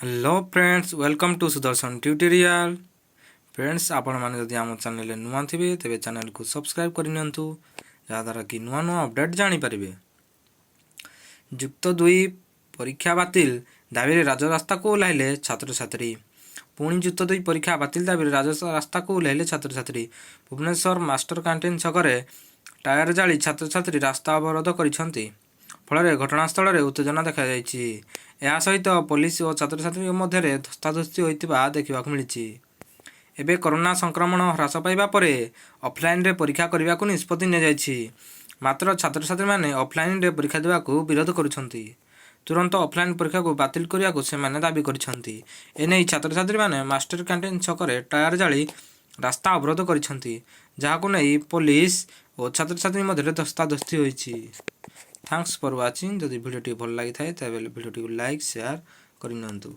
Hello friends, welcome to Sudarshan Tutorial. Friends, ଆପଣମାନେ ଯଦି ଆମ ଚ୍ୟାନେଲରେ ନୂଆ ଥିବେ, ତେବେ ଚ୍ୟାନେଲକୁ ସବସ୍କ୍ରାଇବ୍ କରିନିଅନ୍ତୁ, ଯାହାଦ୍ୱାରା କି ନୂଆ ନୂଆ ଅପଡ଼େଟ୍ ଜାଣିପାରିବେ। ଯୁକ୍ତ ଦୁଇ ପରୀକ୍ଷା ବାତିଲ ଦାବିରେ ରାଜରାସ୍ତାକୁ ଓହ୍ଲାଇଲେ ଛାତ୍ରଛାତ୍ରୀ। ପୁଣି ଯୁକ୍ତ ଦୁଇ ପରୀକ୍ଷା ବାତିଲ ଦାବିରେ ରାଜରାସ୍ତାକୁ ଓହ୍ଲାଇଲେ ଛାତ୍ରଛାତ୍ରୀ। ଭୁବନେଶ୍ୱର ମାଷ୍ଟର କ୍ୟାଣ୍ଟିନ୍ ଛକରେ ଟାୟାର ଜାଳି ଛାତ୍ରଛାତ୍ରୀ ରାସ୍ତା ଅବରୋଧ କରିଛନ୍ତି। ଫଳରେ ଘଟଣାସ୍ଥଳରେ ଉତ୍ତେଜନା ଦେଖାଯାଇଛି। ଏହା ସହିତ ପୋଲିସ ଓ ଛାତ୍ରଛାତ୍ରୀଙ୍କ ମଧ୍ୟରେ ଧସ୍ତାଧସ୍ତି ହୋଇଥିବା ଦେଖିବାକୁ ମିଳିଛି। ଏବେ କରୋନା ସଂକ୍ରମଣ ହ୍ରାସ ପାଇବା ପରେ ଅଫଲାଇନରେ ପରୀକ୍ଷା କରିବାକୁ ନିଷ୍ପତ୍ତି ନିଆଯାଇଛି। ମାତ୍ର ଛାତ୍ରଛାତ୍ରୀମାନେ ଅଫଲାଇନରେ ପରୀକ୍ଷା ଦେବାକୁ ବିରୋଧ କରୁଛନ୍ତି। ତୁରନ୍ତ ଅଫଲାଇନ ପରୀକ୍ଷାକୁ ବାତିଲ କରିବାକୁ ସେମାନେ ଦାବି କରିଛନ୍ତି। ଏନେଇ ଛାତ୍ରଛାତ୍ରୀମାନେ ମାଷ୍ଟର କ୍ୟାଣ୍ଟିନ୍ ଛକରେ ଟାୟାର ଜାଳି ରାସ୍ତା ଅବରୋଧ କରିଛନ୍ତି, ଯାହାକୁ ନେଇ ପୋଲିସ ଓ ଛାତ୍ରଛାତ୍ରୀଙ୍କ ମଧ୍ୟରେ ଧସ୍ତାଧସ୍ତି ହୋଇଛି। Thanks for watching. ଯଦି ଭିଡ଼ିଓଟି ଭଲ ଲାଗିଥାଏ, ତେବେ ଭିଡ଼ିଓଟିକୁ ଲାଇକ୍, ସେୟାର କରିନିଅନ୍ତୁ।